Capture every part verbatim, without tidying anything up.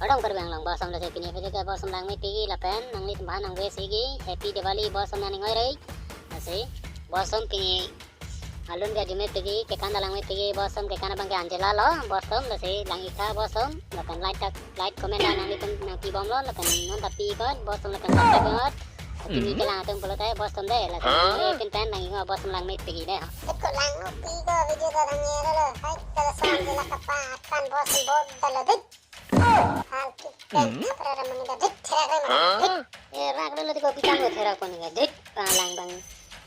Kardom Karbi Anglong bos atum, lasi pini video ke bos atum langmepikji lapen nanglitum aphan nangvesi ke Happy Diwali bos atum, nangning oi rei. Lasi bos atum pini alun ke arjume pikji, kekan ta langmepikji bos atum, kekan abang ke Angela lo bos atum, lasi lang-ik tha bos atum, lapen like ta, like comment ta nanglitum nangpibomlo, lapen non ta pi ikot bos atum, lapen subscribe ikot. Pini kelang atum pulote bos atum dei, lasi pini pinpen lang-iknon bos atum, langmepikji dei ho. Ikut langmepikji ko video ta nang-elo lo. Hai, ta lason de la kapakan bos atum, bot ta lo dei. Hal ki pen thapra ra mani ka dik therak re mani ka dik. Eh, rak re lo tiko pi tanglo therak pon ka dik. Palang bang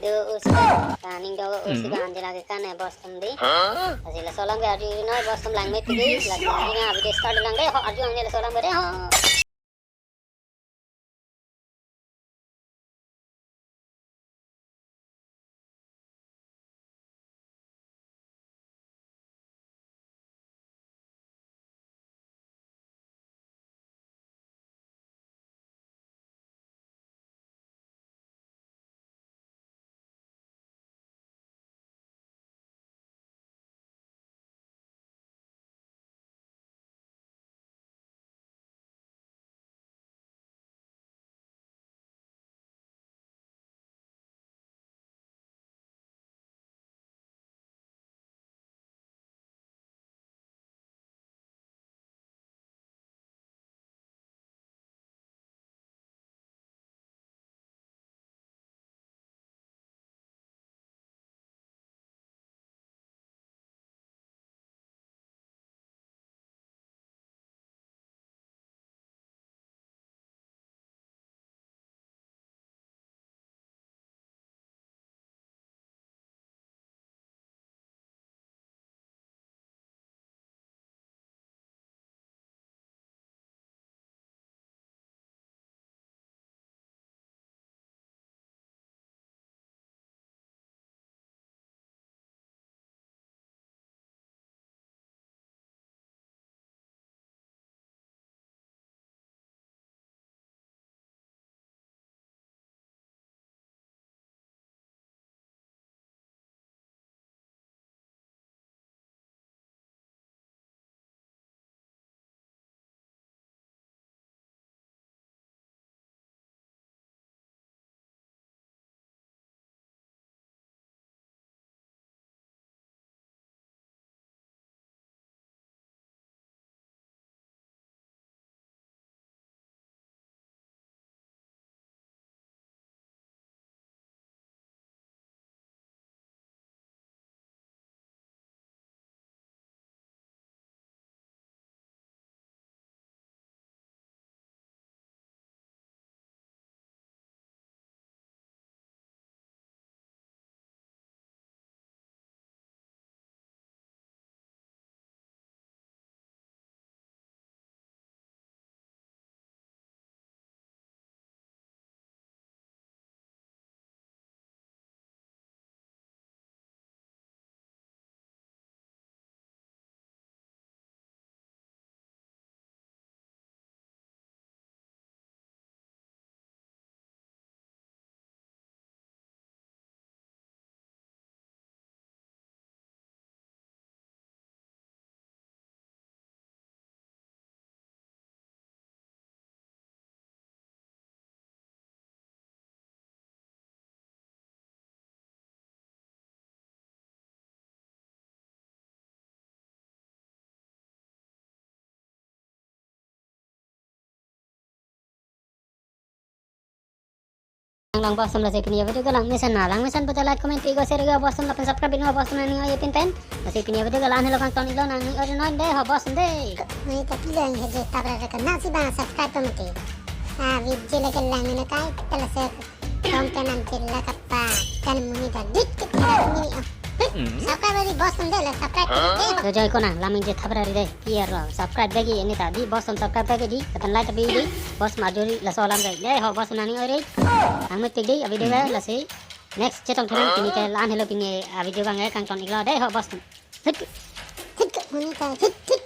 do usi ka, paning do usi ka, Angela kekan e bos atum dei. Lasi laso alam ke arjunoi bos atum, langmepikji. Lasi nang video start lang dei ho, arjunang dei laso alam ke dei ho. Lang bos atum, lasi pini video ke lang mesen ma, lang mesen pulote like, comment pi iknon, share iknon bos atum, lapen subscribe iknon bos atum, nangning oi pinpen. Lasi pini video ke la-an helo, kangton iklo, nangning oi noi dei ho bos atum dei. Nangning ta pilo nangji thapra ra, kanasi bang subscribe pamati. Ah, video lake lang mene kai, ta lasi content nangji la kapakan monit ta dik ke therak mini ah. Subscribe ri bos atum dei, la subscribe ri dei. Jojo iknon, lang nangji thapra ri dei. Pier lo, subscribe bagi ini ta dei bos atum, subscribe bagi dei, lapen like ta pi dei. Bos atum arju ri laso alam dei. Dei ho bos atum, nangning oi rei. Nangmepik dei a video ke, lasi next chetong thunang. Pini ke la-an helo, pini a video abang ke kangton iklo dei ho bos atum. Hit, hit, monit ta hit, hit.